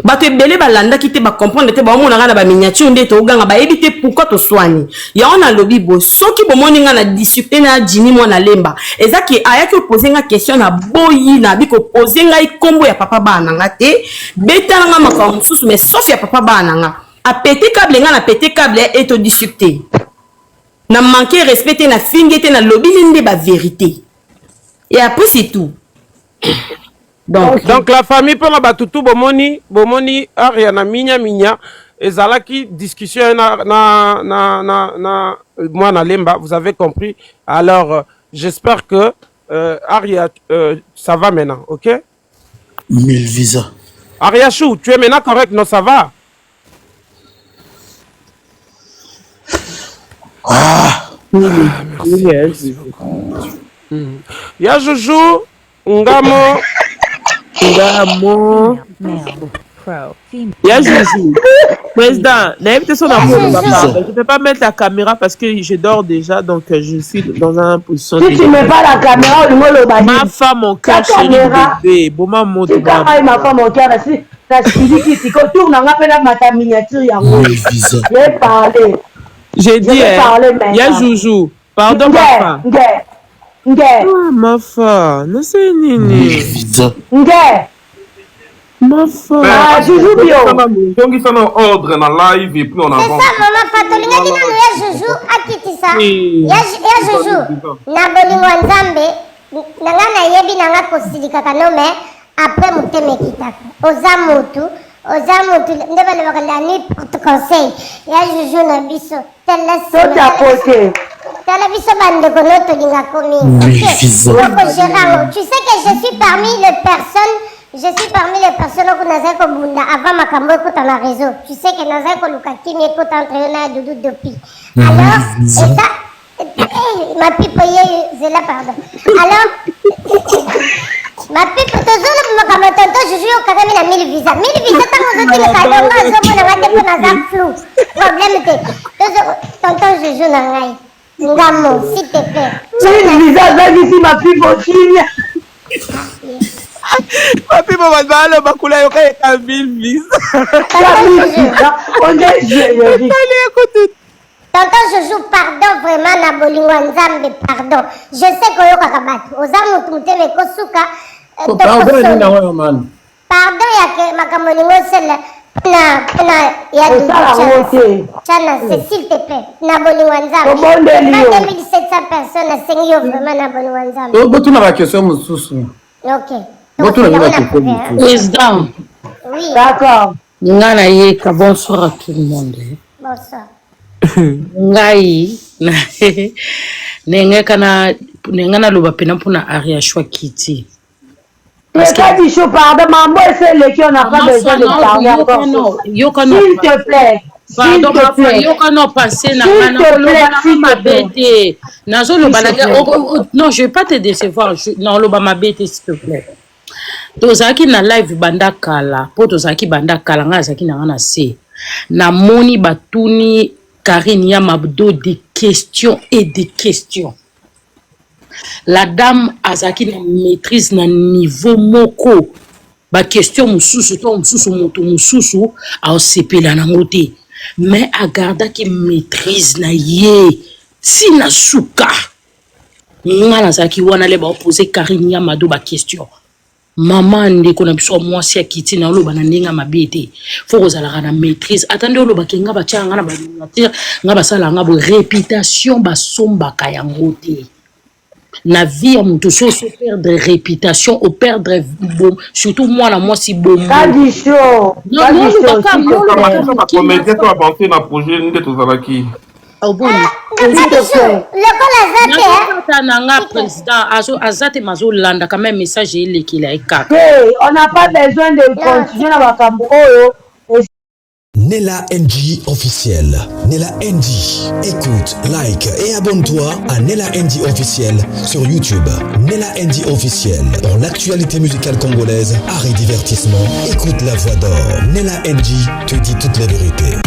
S12: Bato ebele balandaki te ba comprendre te baomona nga na ba miniature nde toganga bayebi te pourquoi toswani. Yango nalobi boye soki bomoni nga na discute na Djiny mwana lemba eza ke ayaki opose nga question na boyi na bi ko pose ngai kombo ya papa bana na nga te beta na nga makambo mosusu mais sauf ya papa bana na nga. A pete cable nga na pete cable et to discute. Na manque respect te na fingi te na lobi nde ba verite. Et après c'est tout.
S15: Donc, donc la famille pona bato tout bomoni bomoni aria na minya minya ezalaki discussion na na na na, na mwana lemba vous avez compris alors euh, j'espère que euh, aria euh, ça va maintenant ok
S14: Mille visa.
S15: Aria Chou, tu es maintenant correct non ça va
S14: Ah,
S15: ah merci, merci beaucoup. Mm. Ya Joujou Ngamo.
S16: Ngamo. Ya Joujou. Président, nayebi te so na koloba pardon. Je peux pas mettre la caméra parce que je dors déjà, donc euh, je suis dans une position.
S4: Si tu mets pas la caméra, olingo oloba
S16: Ma femme, mon cœur, chérie, bébé, boma moto.
S4: Tika ngai ma femme, mon cœur, nasi nasiliki siko tour na nga mpe namata miniature yango. J'ai parlé.
S16: J'ai dit, eh, ya Joujou. Pardon, mafa.
S4: Nge. Nge.
S16: Ah, mafa. Nasali nini?
S4: Nge.
S16: Mafa.
S4: Ah, Joujou bio.
S9: Zongisa na ordre na live et puis on
S6: C'est
S9: avance.
S6: ça, maman Fa, tolingaki nanu ya Joujou akitisa.
S9: Oui.
S6: Ya, ya Joujou, na bolingo ya Nzambe, na nga nayebi na nga kosilikaka no mais après motema ekitaka. Oza mutu, oza mutu nde balobaka la nuit porte conseil. Ya Joujou na biso. Tala
S4: To tapoter.
S6: Tala biso bandeko no tolingako mingi. Ok. Toko gérer yango. Tu sais que je suis parmi les personnes, je suis parmi les personnes oyo nazali kobunda avant makambo ekota na réseau. Tu sais que nazali koluka kimia ekota entre yo na ya Doudou depuis. Alors, eza eh, ma pipo ye zela pardon. Alors, ma pipo tozoloba makambo ya tonton Juju yo okangami na 1000 visa. 1000 visa ntango ozotinda kado nga ozomona nga te mpo naza flou. Problème te. Tozo tonton Juju na ngai. Ngamo, s'il te plaît.
S4: 1000 visa azangisi ma pipo kimia.
S16: Papi bo bato baloba kuna yoka eka 1000 visa.
S4: On dirait générique.
S6: Tonton Joujou pardon vraiment na bolingo ya Nzambe pardon je sais que oyokaka batu oza mutu motema ekosuka euh,
S7: Ko pardon
S6: tokosolo.
S7: nini yango yo man.
S6: Pardon ya ke makambo olingi osala pona pona ya Doudou
S4: Osala yango
S6: Tshiana
S4: te.
S6: Tshiana c'est s'il te plaît na bolingo ya Nzambe
S4: Tobondeli yo.
S6: 2700 personnes nasengi yo vraiment na bolingo ya Nzambe
S11: To- botuna ba question mosusu
S6: ok
S11: botuna
S6: tokosila
S11: bino ba
S6: ngo na
S11: question
S6: privé hein.
S11: mosusu
S17: Président,
S6: oui
S4: D'accord.
S17: nga nayeka bonsoir à tout le monde.
S6: bonsoir
S17: Ngai na nengeka na nenga naloba pena mpona Ariachou akiti. Parce que
S4: Peka Dichou, pardon, mambo ese eleki, on n'a pas
S17: Maman
S4: besoin de
S17: Fana,
S4: parler
S17: yoka
S4: encore
S17: no,
S4: sur ça.
S17: yoka no,
S4: S'il te plaît, s'il
S17: pardon
S4: te
S17: mafa,
S4: plaît,
S17: yoka no pense na
S4: s'il
S17: nga
S4: te
S17: nakoloba
S4: plaît,
S17: na nga
S4: s'il te
S17: mabe
S4: plaît,
S17: te. Nazoloba
S4: s'il
S17: na
S4: te
S17: nga,
S4: plaît.
S17: oh, oh, oh, non, je vais pas te décevoir, je, nakoloba mabe te s'il te plaît. Tozalaki na live banda kala, po tozalaki banda kala, nga azalaki na nga na se. Namoni batuni Karine ya Mabdo des questions et des questions. La dame azalaki na maîtrise na niveau moko ba question mosusu to mosusu moto mosusu aosepela nango te mais agardaki maîtrise na ye ti na suka. Nga nazalaki wana le baopose Karine ya Mado ba question. Mama ndeko na biso ya mwasi akiti na oloba na ndenge ya mabe te. Faut kozalaka na maîtrise. Ata nde olobaki nga batiaka nga na ba miniature, nga basala nga boye réputation basombaka yango te. Na vie ya moto so oso perdre réputation, o perdre bon, surtout mwana mwasi bomo.
S4: Kadisho,
S17: Non,
S4: Kadisho,
S17: olobaka
S4: s'il te
S17: olobaka
S4: plaît.
S17: moke
S9: Comédien to avance na projet nde tozalaki.
S17: Oboni.
S4: S'il te plaît.
S6: Lokola aza te, hein?
S17: Nazokata na nga président azo aza te mazolanda quand même message elekela ye kaka.
S4: Hey, on n'a pas besoin de continuer na makambo oyo.
S1: Nella NG officiel. Nella NG. Écoute, like et abonne-toi à Nella NG officiel sur YouTube. Nella NG officiel. Pour l'actualité musicale congolaise, art et divertissement, écoute la voix d'or. Nella NG te dit toute la vérité.